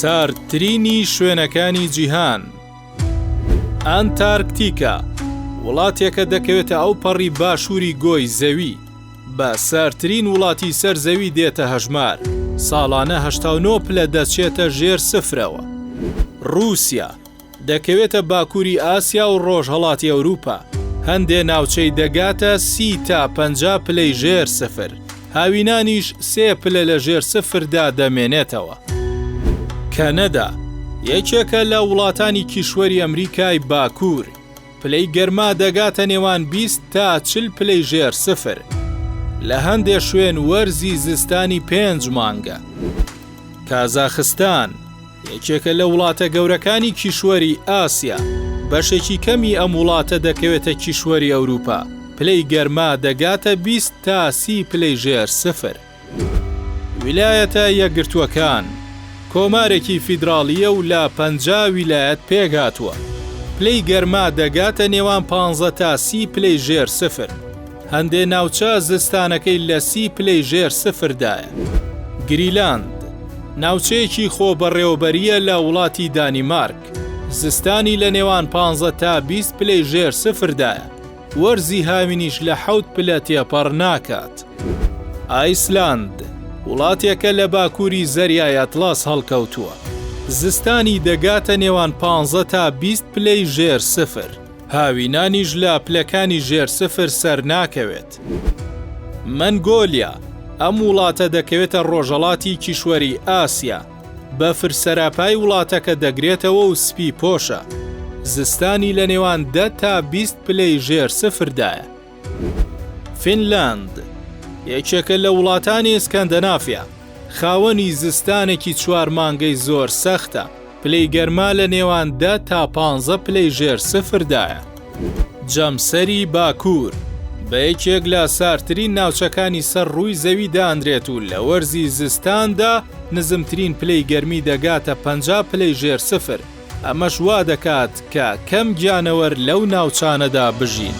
ساردترینی شوێنەکانی جیهان. ئانتارکتیکا، وڵاتێکە دەکەوێتە ئەوپەڕی باشووری گۆی زەوی، بە ساردترین وڵاتی سەر زەوی دێتە هەژمار، ساڵانە 89 پلە دەچێتە ژێر سفرەوە. ڕووسیا، دەکەوێتە باکووری ئاسیا و ڕۆژهەڵاتی ئەوروپا، هەندێ ناوچەی دەگاتە 30 تا 50 پلەی ژێر سفر، هاوینانیش سێ پلە لە ژێر سفردا دەمێنێتەوە. کەنەدا، یەکێکە لە وڵاتانی کیشوەری ئەمریکای باکوور، پلەی گەرما دەگاتە نێوان 20 تا 40 پلەی ژێر سفر. لە هەندێ شوێن وەرزی زستانی پێنج مانگە. کازاخستان، یەکێکە لە وڵاتە گەورەکانی کیشوەری ئاسیا، بەشێکی کەمی ئەم وڵاتە دەکەوێتە کیشوەری ئەوروپا، پلەی گەرما دەگاتە 20 تا 30 پلەی ژێر سفر. ویلایەتە یەکگرتووەکان کۆمارێکی فیدراڵییە و لە 50 ویلایەت پێکهاتووە. پلەی گەرما دەگاتە نێوان 15 تا 30 پلەی ژێر سفر. هەندێ ناوچە زستانەکەی لە 30 پلەی ژێر سفردایە. گریلاند ناوچەیەکی خۆبەڕێوەبەرییە لە وڵاتی دانیمارک، زستانی لە نێوان 15 تا 20 پلەی ژێر سفردایە، وەرزی هاوینیش لە حەوت پلە تێپەڕ ناکات. ئایسلاند وڵاتێکە لە باکووری زەریای ئەتڵەس هەڵکەوتووە، زستانی دەگاتە نێوان 15 تا 20 پلەی ژێر سفر. هاوینانیش لە پلەکانی ژێر سفر سەرناکەوێت. مەنگۆلیا، ئەم وڵاتە دەکەوێتە ڕۆژهەڵاتی کیشوەری ئاسیا، بەفر سەراپای وڵاتەکە دەگرێتەوە و سپی پۆشە، زستانی لە نێوان 10 تا 20 پلەی ژێر سفردایە. فینلاند، یەکێکە لە وڵاتانی ئیسکەندەنافیا، خاوەنی زستانێکی چوار مانگەی زۆر سەختە، پلەی گەرما لە نێوان 10 تا 15 پلەی ژێر سفردایە. جەمسەری باکوور، بە یەکێک لە ساردترین ناوچەکانی سەر ڕووی زەوی دانرێت و لە وەرزی زستاندا نزمترین پلەی گەرمی دەگاتە 50 پلەی ژێر سفر، ئەمەش وا دەکات کە کەم گیانەوەر لەو ناوچانەدا بژین.